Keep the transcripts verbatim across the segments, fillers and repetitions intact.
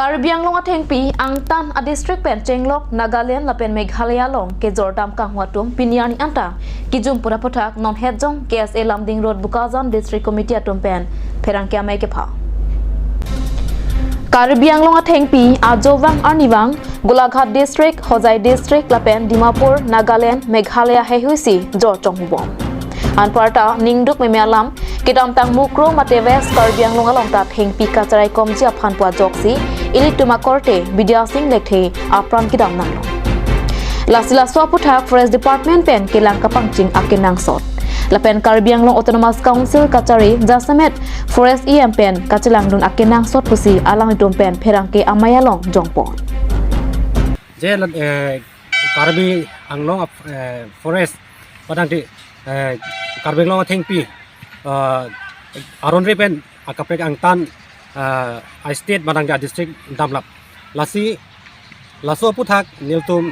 Karbi Anglong athengpi angtan a district pen chenglok Nagaland lapen Meghalaya along kejor dam kanghu atum pini arni anta kijum pura puthak non Hetjong K S A Lumding Road, Bokajan District Committee atum pen pherangke amei kepha. Karbi Anglong athengpi ajovang arnivang Golaghat District, Hojai District lapen Dimapur, Nagaland, Meghalaya heihui si jor chonghubom. Anparta ningduk meme alam, kedamtang Mukroh mate West Karbi Anglong along ta thengpi kacherai komji aphan pu ajoksi ilitum akorte Bidya Sing Lekthe apran kedam nanglo. Lasi laso aputhak Forest Department pen kelang kapangcheng akenangsot. Lapen Karbi Anglong Autonomous Council kachari jasemet Forest E M pen kachelangdun akenangsot pusi alanglitum pen pherangke amei along jongpon. Je la, eh, Karbi Anglong ap-, eh, Forest, padang di, eh, Karbi Anglong athengpi, eh, aron re pen akaprek angtan, eh, a state padang di a district damlap. Lasi, laso aputhak nelitum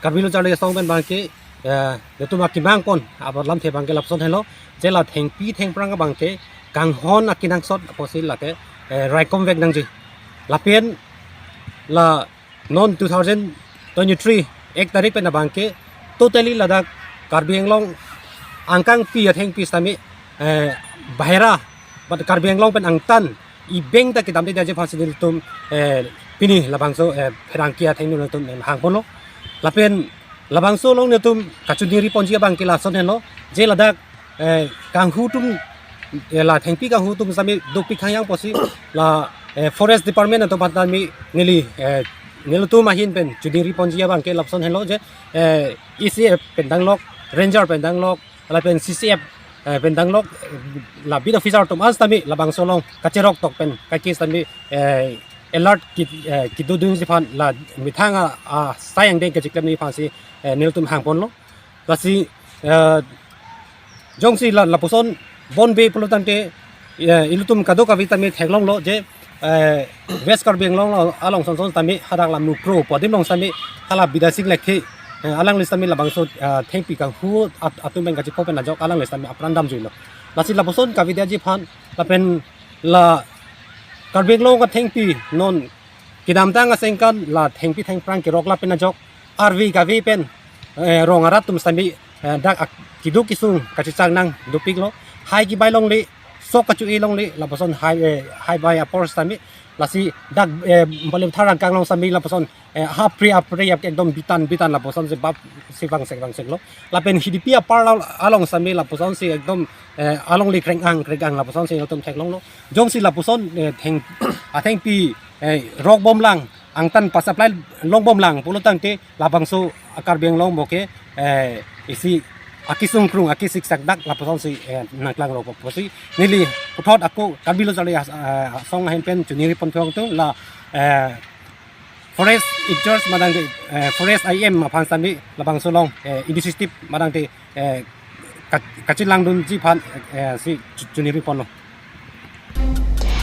Karbi Lo Charli Asong pen abangke, eh, nelitum akemang pon abar lamthe abangke lapuson helo, je la thengpi thengphrang abangke kanghon akenangsot apotsi lake, eh, raikom vek nangji. Lapen la non two thousand twenty-three ek tarik pen abangke totally ladak Karbi Anglong angkangpi athengpi sitame, eh, bahera, but Karbi Anglong pen angtan ibeng ta kedam de aji aphansi nelitum, eh, pini labangso, eh, pherangke athengno nelitum, eh, hangponlo. Lapen labangso along nelitum kachiningri ponji abangke lason helo, je ladak, eh, kanghu atum, eh, la thengpi kanghu atum sitame dopik hangyang apotsi la, eh, Forest Department atum aphan tame neli, eh, nelitum ahin pen chiningri ponji abangke lapuson helo je, eh, E C F pen danglok, Ranger pen danglok, lapen C C F, eh, pen danglok, eh, la beat officer atum an sitame labangso along kacherok tok pen kaki sitame, eh, alert ki, eh, kedodunji aphan la methang a, asai angdeng kachiklemji aphansi, eh, nelitum hangponlo. Lasi, eh, jongsi la, lapuson bonbe pulo tangte, eh, ilitum kadokave tame theklonglo je, eh, West Karbi Anglong along, along son son tame hadak la Mukroh pu adim along tame hala Bidya Sing Lekthe, eh, alangli tame labangso, eh, thengpi kanghu at-, atum pen kachipo pen ajok alangli tame apran damjuilo. Lasi lapuson kave de aji aphan lapen la Karbi Anglong athengpi non kedamtang asengkan la thengpi thengphrang kerok lapen ajok arve kave pen, eh, rong arat atum sitame, eh, dak ak-, keduk kesung kachechak nang dopiklo. Hai kebai longle, sok kachu-e longle, lapuson hai, eh, hai bai apor sitame, lasi dak, eh, Balimthar angkang along sitame lapuson, eh, hapre apre ap ekdom bitan bitan lapuson si bap si vang sek vang seklo. Lapen Hidipi apar la-, along sitame lapuson si ekdom, eh, alongle kreng ang kreng ang lapuson si nelitum theklonglo. Jongsi lapuson, eh, theng, athengpi, eh, rokbomlang, angtan pa-supply longbomlang pulo tangte labangso Karbi Anglong bo ke, eh, isi akesung krung akesik sak dak lapuson si, eh, nangklang rok apotsi neli puthot ako Karbi Lo Charli As-, eh, Asong ahin pen chiningri pon thong tung la, eh, Forest in-charge madang di, eh, Forest I M aphan sitame labangso along, eh, initiative madang di, eh, ka-, kachelangdunji aphan, eh, si chu-, chiningri ponlo.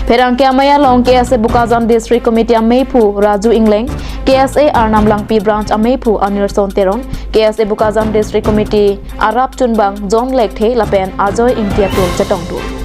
Pherangke amei along K S A Bokajan District Committee ameiphu Raju Engleng, K S A Arnam Langpi Branch ameiphu Anirson Teron, K S A Bokajan District Committee arap chunbang John Lekthe lapen Ajoy Ingti atum chetongdun.